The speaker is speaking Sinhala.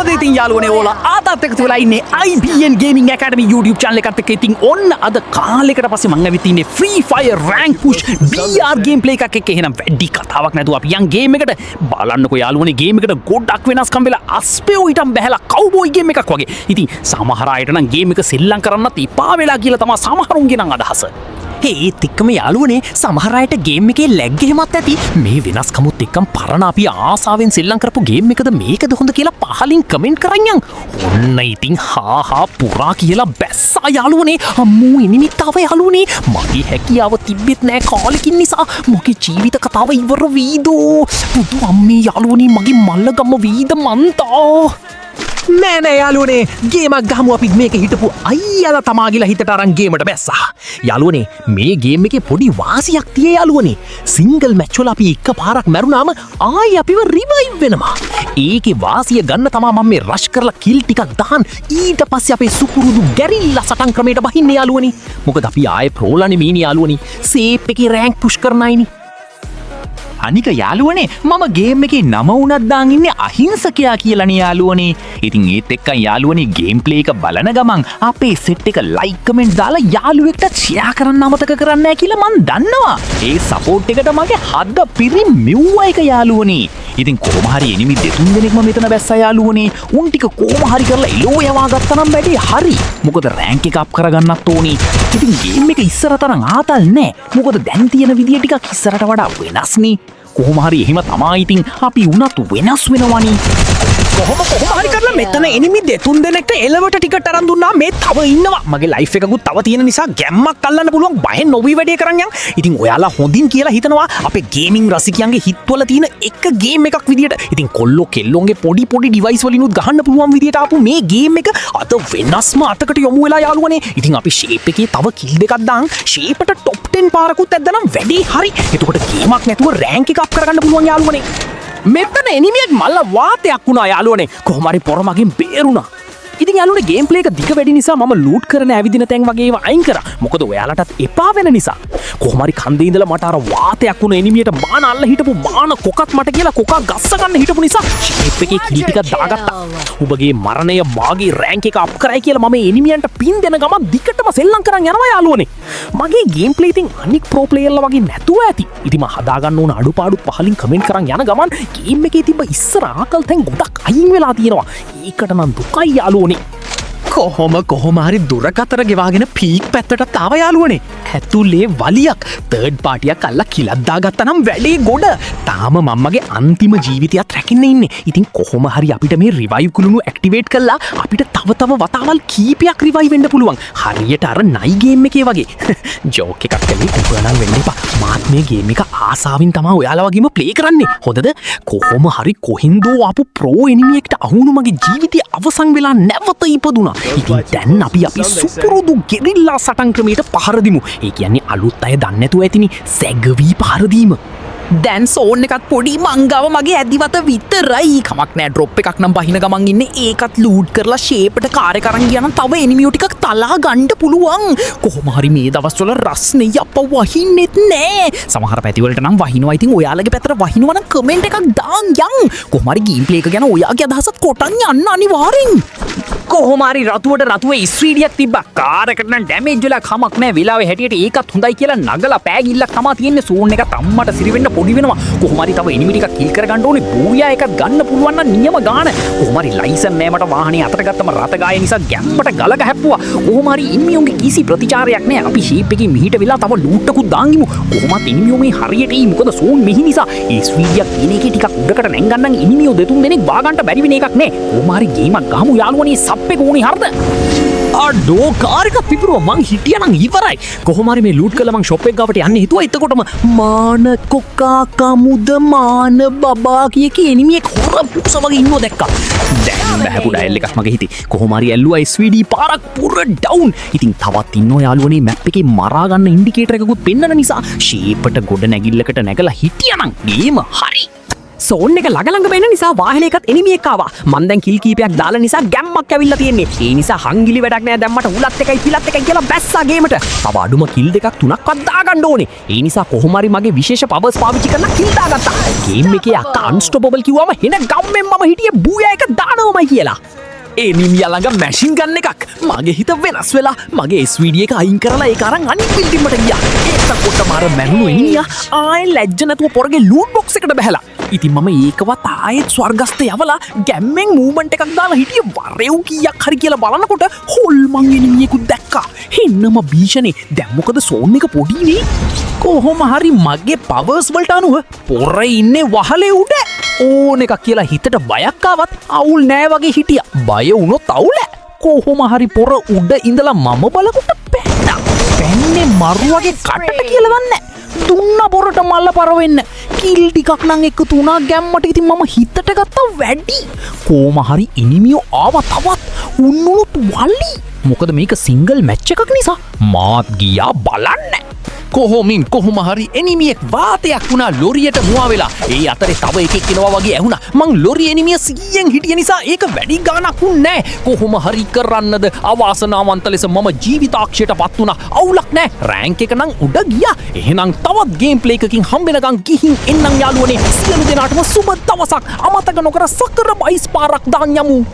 කොහොමද ඉතින් යාළුවනේ, ඕලා ආදත් එකතු වෙලා ඉන්නේ IBN Gaming Academy YouTube channel එකත් එක්ක. ඉතින් ඔන්න අද කාලෙකට පස්සේ මං ඇවිත් ඉන්නේ Free Fire Rank Push BR gameplay එකක් එක්ක. එහෙනම් වැඩි කතාවක් නැතුව අපි යන් ගේම් එකට. බලන්නකෝ යාළුවනේ, ගේම් එකට ගොඩක් වෙනස්කම් වෙලා අස්පෙයෝ හිටන් බැහැලා කවුබෝයි ගේම් එකක් වගේ. ඉතින් සමහර අයට නම් ගේම් එක සෙල්ලම් කරන්නත් එපා වෙලා කියලා තමයි සමහරුන්ගේ නම් අදහස. ඒත් එක්කම යාළුවනේ, සමහර අයට ගේම් එකේ ලැග් එහෙමත් ඇති. මේ වෙනස්කමුත් එක්කම පරණ අපි ආසාවෙන් සෙල්ලම් කරපු ගේම් එකද මේකද හොඳ කියලා පහලින් කමෙන්ට් කරන් යන්. ඔන්න ඉතින් හා හා පුරා කියලා බැස්සා යාළුවනේ. අම්මෝ, එනිමිත් ආව යාළුවනේ. මගේ හැකියාව තිබ්බෙත් නෑ කාලෙකින් නිසා. මගේ ජීවිත කතාව ඉවර වීදෝ? බුදු අම්මේ යාළුවනේ, මගේ මල්ලගම වීද මන්තා? නෑ නෑ යාළුවනේ, ගේමක් ගහමු අපි. මේක හිටපු අයියාලා තමා කියලා හිතට අරන් ගේමට බැස්සා. යාළුවනේ, මේ ගේම් එකේ පොඩි වාසියක් තියේ යාළුවනේ. සිංගල් මැච් වල අපි එක පාරක් මැරුණාම ආයි අපිව රිවයිව් වෙනවා. ඒකේ වාසිය ගන්න තමා මම මේ රෂ් කරලා කිල් ටිකක් දාන් ඊට පස්සේ අපේ සුපුරුදු ගැරිල්ලා සටන් ක්‍රමයට බහින්නේ යාළුවනේ. මොකද අපි ආයේ ප්‍රෝලා නෙමෙයිනේ යාළුවනේ. සේප් එකේ රෑන්ක් පුෂ් කරන අයනේ. අනික යාළුවනේ, මම ගේම් එකේ නම වුණත් දාන් ඉන්නේ අහිංසකයා කියලානේ යාළුවනේ. ඉතින් ඒත් එක්කන් යාළුවනේ, ගේම් ප්ලේ එක බලන ගමන් අපේ සෙට් එක ලයික්, කමෙන්ට් දාලා යාළුවෙක්ට ෂෙයා කරන්න අමතක කරන්නේ නැහැ කියලා මං දන්නවා. ඒ සපෝට් එකට මගේ හද පිරි මෙව්වා එක යාළුවනේ. ඉතින් කොහොම හරි එනිමි දෙතුන් දෙනෙක්ම මෙතන බැස්සා යාළුවනේ. උන් ටික කොහොම හරි කරලා එලෝ යවා ගත්තා නම් වැඩේ හරි. මොකද රෑන්ක් එක අප් කරගන්නත් ඕනි. ඉතින් ගේම් එක ඉස්සර තරම් ආතල් නෑ. මොකද දැන් තියෙන විදිය ටිකක් ඉස්සරට වඩා වෙනස්නේ. කොහොම හරි එහෙම තමා. ඉතින් අපි වුණත් වෙනස් වෙනවනේ. කොහොම කොහොම හරි කරලා මෙතන එනිමි දෙතුන් දෙනෙක්ට එලවට ටිකට් අරන් දුන්නා. මේ තව ඉන්නවා. මගේ ලයිෆ් එකකුත් තව තියෙන නිසා ගැම්මක් අල්ලන්න පුළුවන්. බයෙන් නොවි වැඩේ කරන් යන්. ඉතින් ඔයාලා හොඳින් කියලා හිතනවා අපේ ගේමින් රසිකයන්ගේ හිත්වල තියෙන එක ගේම් එකක් විදියට. ඉතින් කොල්ලෝ කෙල්ලොන්ගේ පොඩි පොඩි ඩිවයිස් වලිනුත් ගහන්න පුළුවන් විදියට ආපු මේ ගේම් එක අද වෙනස්ම අතකට යොමු වෙලා යාළුවනේ. ඉතින් අපි ෂේප් එකේ තව කිල් දෙකක් දාන් ෂේපට ටොප් 10 පාරකුත් ඇද්දනම් වැඩේ හරි. එතකොට ගේමක් නැතුව රෑන්ක් එක අප් කරගන්න පුළුවන් යාළුවනේ. මෙතන එනිමියෙක් මල්ල වාතයක් වුණා යාළුවනේ. කොහොම හරි පොර මගෙන් බේරුණා. ඉතින් යාළුවනේ, ගේම් ප්ලේ එක දිග වැඩි නිසා මම ලූට් කරන ඇවිදින තැන් වගේ ඒවා අයින් කරා. මොකද ඔයාලටත් එපා වෙන නිසා. කොහොම හරි කන්දේ ඉඳලා මට අර වාතයක් වුණ එනිමියට මාන අල්ල හිටපු මාන කොකත් මට කියලා කොකා ගස්ස ගන්න හිටපු නිසා ෂේප් එකේ කිල් ටිකක් දාගත්තා. ඔබගේ මරණය මාගේ රෑන්ක් එක අප් කරයි කියලා මම එනිමියන්ට පින් දෙන ගමන් දිගටම සෙල්ලම් කරන් යනවා යාළුවනේ. මගේ ගේම් ප්ලේ ඉතින් අනික් ප්‍රෝ ප්ලේයර්ලා වගේ නැතුව ඇති. ඉතින් මම හදාගන්න ඕන අඩුපාඩු පහලින් කමෙන්ට් කරන් යන ගමන් ගේම් එකේ තිබ්බ ඉස්සර ආකල් තැන් ගොඩක් අයින් වෙලා තියෙනවා. ඒකට නම් දුකයි යාළුවනේ. කොහොම කොහොම හරි දුරකතර ගෙවාගෙන පීක් පැත්තටත් ආව යාළුවනේ. ඇතුලේ වලියක් තර්ඩ් පාටියක් අල්ලා කිලක් දාගත්තා නම් වැඩේ ගොඩ. තාම මම්මගේ අන්තිම ජීවිතයත් රැකින්න ඉන්නේ. ඉතින් කොහොම හරි අපිට මේ රිවයිව් කුළුණු ඇක්ටිවේට් කළා අපිට තව තව වතාවල් කීපයක් රිවයිව් වෙන්න පුළුවන්. හරියට අර නයි ගේම් එකේ වගේ. ජෝක් එකක් කළේ, උඹ නම් වෙන්න එපා. මාත් මේ ගේම් එක ආසාවෙන් තමයි ඔයාලා වගේම ප්ලේ කරන්නේ. හොඳද? කොහොම හරි කොහින්දෝ ආපු ප්‍රෝ එනිමියෙක්ට අහුණු මගේ ජීවිතය අවසන් වෙලා නැවත ඉපදුනා. ඉතින් දැන් අපි අපි සුපුරුදු ගෙරිල්ලා සටන් ක්‍රමයට පහර දිමු. ඒ කියන්නේ අලුත් අය දන්නේ නැතුව ඇතිනි සැගවී පහර දීම. දැන් සෝන් එකත් පොඩි, මං ගාව මගේ ඇදිවත විතරයි. කමක් නෑ, ඩ්‍රොප් එකක් නම් බහින ගමන් ඉන්නේ. ඒකත් ලූට් කරලා ෂේපට කාර් එක අරන් ගියා නම් තව එනිමියෝ ටිකක් තලා ගන්න පුළුවන්. කොහොම හරි මේ දවස්වල රස්නේ යප්ප වහින්නෙත් නෑ. සමහර පැතිවලට නම් වහිනවා. ඉතින් ඔයාලගේ පැත්තට වහිනවා නම් කමෙන්ට් එකක් දාන් යන්. කොහොම හරි ගේම් ප්ලේ එක ගැන ඔයාගේ අදහසත් කොටන් යන්න අනිවාර්යෙන්. කොහොම හරි රතුවට රතුවේ ස්ත්‍රීඩියක් තිබ්බා. කාර් එකට නම් ඩැමේජ් වෙලා කමක් නෑ. වෙලාවේ හැටියට ඒකත් හොඳයි කියලා නගලා පෑගිල්ලක් තමා තියෙන්නේ. සෝන් එකත් අම්මට සිරි වෙන්න පොඩි වෙනවා. කොහොම හරි තව එනිමි ටිකක් කිල් කරගන්න ඕනේ. බූයා එකක් ගන්න පුළුවන් නම් නියම ගාන. කොහොම හරි ලයිසන් නෑ මට. වාහනේ අතට ගත්තම රත ගාය නිසා ගැම්මට ගලක හැප්පුවා. කොහොම හරි එනිමියොන්ගේ කිසි ප්‍රතිචාරයක් නෑ. අපි ෂේප් එකේ මිහිට වෙලා තව ලූට් එකකුත් දාන් ගිමු. කොහොමත් එනිමියෝ මේ හරියට එයි. මොකද සෝන් මෙහි නිසා. ඒ ස්වීඩියක් තියෙන එකේ ටිකක් උඩකට නැංගන්නම් එනිමියෝ දෙතුන් දෙනෙක් වාගන්නට බැරි වෙන එකක් නෑ. කොහොම හරි ගේමක් ගහමු යාළුවනේ. සප් එක ඕනේ හරිද? අඩෝ, කාර් එකක් පිපිරුවා. මං හිටියා නම් ඉවරයි. කොහොම හරි මේ ලූට් කළා මං ෂොප් එක ගාවට යන්න හිතුවා. එතකොටම මාන කොකා කමුද මාන බබා කිය කී එනිමියෙක් හොර පුස වගේ ඉන්නව දැක්කා. දැන් බහැපු ඩයල් එකක් මගේ හිතේ. කොහොම හරි ඇල්ලුවා SVD පාරක් පුර ඩවුන්. ඉතින් තවත් ඉන්නවා යාළුවනේ. මැප් එකේ මරා ගන්න ඉන්ඩිකේටර් එකකුත් පෙන්නන නිසා ෂේපට ගොඩ නැගිල්ලකට නැගලා හිටියානම් ගේම හරි. සෝන් එක ළඟ ළඟම එන නිසා වාහනයකත් එනිමියෙක් ආවා. මං දැන් කිල් කීපයක් දාලා නිසා ගැම්මක් ඇවිල්ලා තියෙන්නේ. ඒ නිසා හංගිලි වැඩක් නෑ, දැන් මට උලත් එකයි පිලත් එකයි කියලා බැස්සා ගේමට. තව අඩුම කිල් දෙකක් තුනක්වත් දාගන්න ඕනේ. ඒ නිසා කොහොම හරි මගේ විශේෂ පවර්ස් පාවිච්චි කරලා කිල් දාගත්තා. ගේම් එකේ අක්කා අන්ස්ටොපබල් කිව්වම හෙන ගම්මෙන් මම හිටියේ බූයා එක දානවමයි කියලා. එනිමියා ළඟ මැෂින් ගන් එකක්. මගේ හිත වෙනස් වෙලා මගේ SVD එක අයින් කරලා ඒක අරන් අනිත් බිල්ඩින් එකට ගියා. එතකොට මාර මැරුණු එනිමියා ආයෙ ලැජ්ජ නැතුව පොරගේ ලූට් බොක්ස් එකට බැහැලා. ඉතින් මම ඒකවත් ආයෙත් ස්වර්ගස්ත යවලා ගැම්මෙන් මූව්මන්ට් එකක් දාලා හිටියේ වරෙව් කීයක් හරි කියලා බලනකොට හොල්මන් එනිමියෙකුත් දැක්කා. එන්නම භීෂණේ. දැන් මොකද, සෝන් එක පොඩිනේ. කොහොම හරි මගේ පවර්ස් වලට අනුව පොර ඉන්නේ වහලේ උඩ. ඕන එකක් කියලා හිතට බයක් ආවත් අවුල් නෑ වගේ හිටියා. බය වුණොත් අවුල. කොහොම හරි පොර උඩ ඉඳලා මම බලකොට පැන්නා. පැන්නේ මරුවගේ කටට කියලා දන්නේ නෑ. දුන්න පොරට මල්ල පර වෙන්න. කිල් ටිකක් නම් එකතු වුණා ගැම්මට. ඉතින් මම හිතට ගත්තා වැඩි. කොහොම හරි එනිමියෝ ආවා තවත්. උන්නුනුත් වලි. මොකද මේක සිංගල් මැච් එකක් නිසා මාත් ගියා බලන්න. කොහොමින් කොහොම හරි එනිමියෙක් වාතයක් වුණා ලොරියට මුවා වෙලා. ඒ අතරේ තව එකෙක් එනවා වගේ ඇහුණා. මං ලොරි එනිමිය 100න් හිටිය නිසා ඒක වැඩි ගාණක් වුන්නේ නෑ. කොහොම හරි කරන්නද, අවාසනාවන්ත ලෙස මම ජීවිතාක්ෂයට පත් වුණා. අවුලක් නෑ. රෑන්ක් එක නම් උඩ ගියා. එහෙනම් තවත් ගේම් ප්ලේ එකකින් හම්බෙනකන් ගිහින් එන්නම් යාළුවනේ. සියලු දෙනාටම සුබ දවසක්. අමතක නොකර සකර බයිස් පාරක් දාන් යමු.